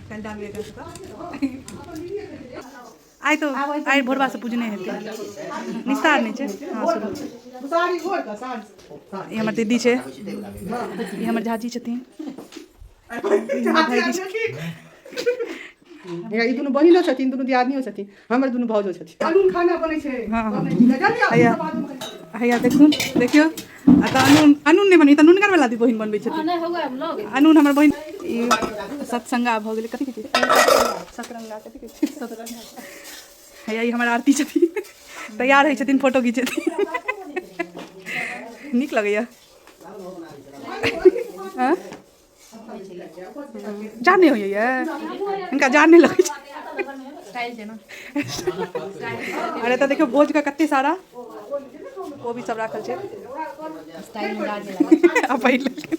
काल्हि डालबै एकरा सबके। आइ तऽ आइ भोरबासँ पूजने हेतै, निस्तार नहि छै। हँ, शुरू। ई हमर दीदी छै, ई हमर झाजी छथिन, ई हमर भाईजी छथिन। ई दुनू बहिनो छथिन, दुनू दियादनियो छथिन, हमर दुनू भाउजो छथिन। अनून खाना बनै छै। हँ हैया हैया, देखू, देखियौ। आ तऽ अनून, अनून नहि बनै तऽ नुनगर वाला दी बहिन बनबै छथिन अनून हमर बहिन। ई सत्संगा भऽ गेलै, कथी कहै छै, सतरंगा, कथी कहै छै, सतरंगा। हैया ई हमर आरती छथिन, तैयार होइ छथिन, फोटो घिचेथिन। नीक लगैया। हँ, जाड़ नहि होइए हिनका, जाड़ नहि लगै छै। अरे तऽ देखियौ, भोजके कते सारा कोबी सब राखल छै आ पहिर लेलखिन।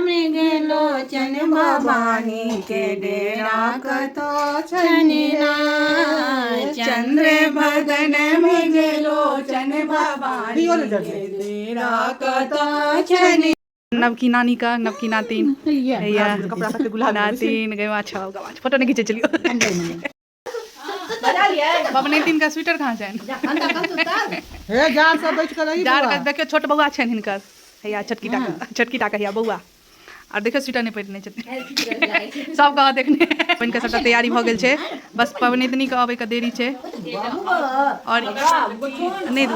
मृगलोचन भवानी के डेरा कतो छनि ना। चंद्र बदन मृगलोचन भवानी के डेरा कतो छनि। नवकी नानी का नवकी नातिन हैया। कपड़ा कते गुलाबी। नातिन गवा छौ, गवा छौ, फोटो नहीं खींचे। चलियो, पबनैतिन का स्वेटर कहाँ छनि? हे, जार सब बचि कऽ रही। जार का देखियौ, छोट बौआ छनि हिनकर। हैया छोटकी टा, छोटकी टा हैया बौआ। आर देखियौ, स्वेटर नहि पहिरने छथिन। सब कहत देखने बहिनके सबटा तैयारी भऽ गेल छै, बस पबनैतनी के अबै के देरी छै। और नहि,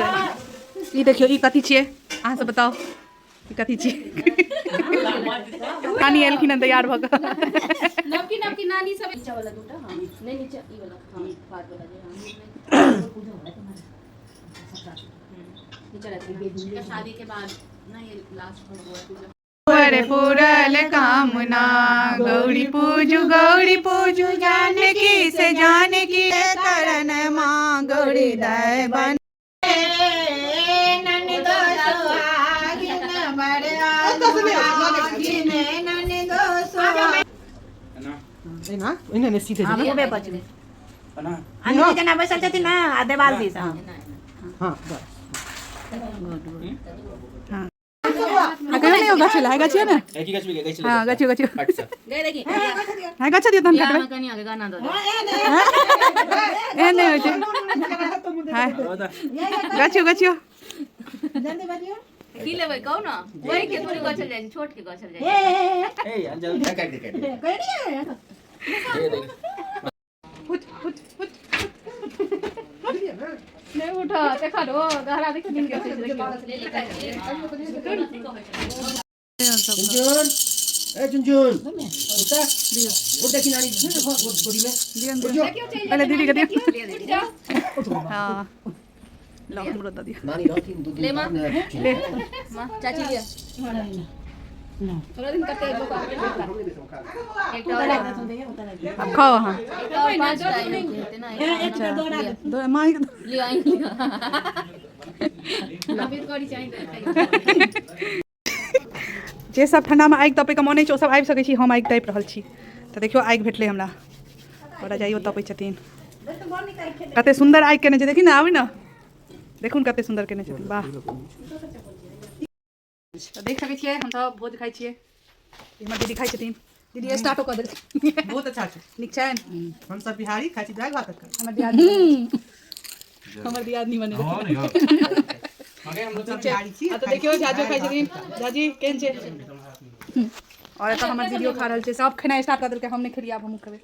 ई देखियौ, ई कथी छियै? अहाँ सब बताउ, ई कथी छियै? नानी एलखिन हँ तैयार भऽ कऽ। नवकी नवकी नानी सब। नीचा वाला दूटा, हाँ, नहीं, नीचा ई वाला, हाँ, बाद वाला जे, हाँ, नीचा रहते हैं शादी के बाद ना, ये लास्ट में हुआ पूजा। वर पुरल कामना गौरी पूजू, गौरी पूजू, जानकी से जानकी करन माँ गौरी दय बन। ननदो सुहागिन बड़ सुहागिन, ननदो सुहागिन। एना एना ने सीधे हाँ, जेना। खूबे बचबै अनु जेना बैसल छथिन ने, आ देवाल दिस, हाँ। हाँ, बस। हाँ, कहियो नहीं गाछ है, गाछ है ना। हाँ, गाछियो, गाछियो। गए देखी। हाँ, गाछ दियौ तहन काटबै। कनिया के गाना दो। एहन नहि होइ छै। हाँ, गाछियो, गाछियो। की लेबै कहू ना? वही के थोड़ी गछल जाइ छै, छोट के गछल जाइ छै। उठ उठ उठ। नहि उठ, देखा दो गहरा, देखियौ दिन के छै, देखियौ। झुनझुन, ए झुनझुन, उठा, उठ, देखी नानी गोदी में। दियौ, पहिले दीदी के दियौ। हाँ, लो, हमरो दऽ दियौ। नानी रहथिन 2 दिन। ले माँ। ले। माँ, चाची लिअ। थोड़ा दिन कते एकटा और। आब खाउ अहाँ। एकटा और, पाँच टा हेतै ना। अच्छा, दो माँ के दो। लिअ, आइन लिअ। अभी करी चाहिए। जे सब ठंडामे आगि तपैके मन अछि, ओ सब आबि सकै छी। हम आगि तापि रहल छी। तऽ देखियौ, आगि भेटलै हमरा आओर रजाइयो तपै छथिन। कते सुन्दर आगि केने छै, देखी ने, आबी ने, देखू ने, कते सुन्दर केने छथिन, वाह। तऽ देख सकै छियै, हमसब भोज खाइ छियै। ई हमर दीदी खाइ छथिन। दीदी, स्टार्टो कऽ देलखिन। बहुत अच्छा छै। नीक छनि। हम सब बिहारी खाइ छी दालि भात तरकारी। हमर दियादनी, हमर दियादनी बने। हम सब बिहारी छी। आ तऽ देखियौ, झाजो खाइ छथिन। झाजी, केहन छै? आओर एतऽ हमर दीदियो खा रहल छै। सब खेनाइ स्टार्ट कऽ देलकै, हम नहि खेलियै, आब हमहूँ खेबै।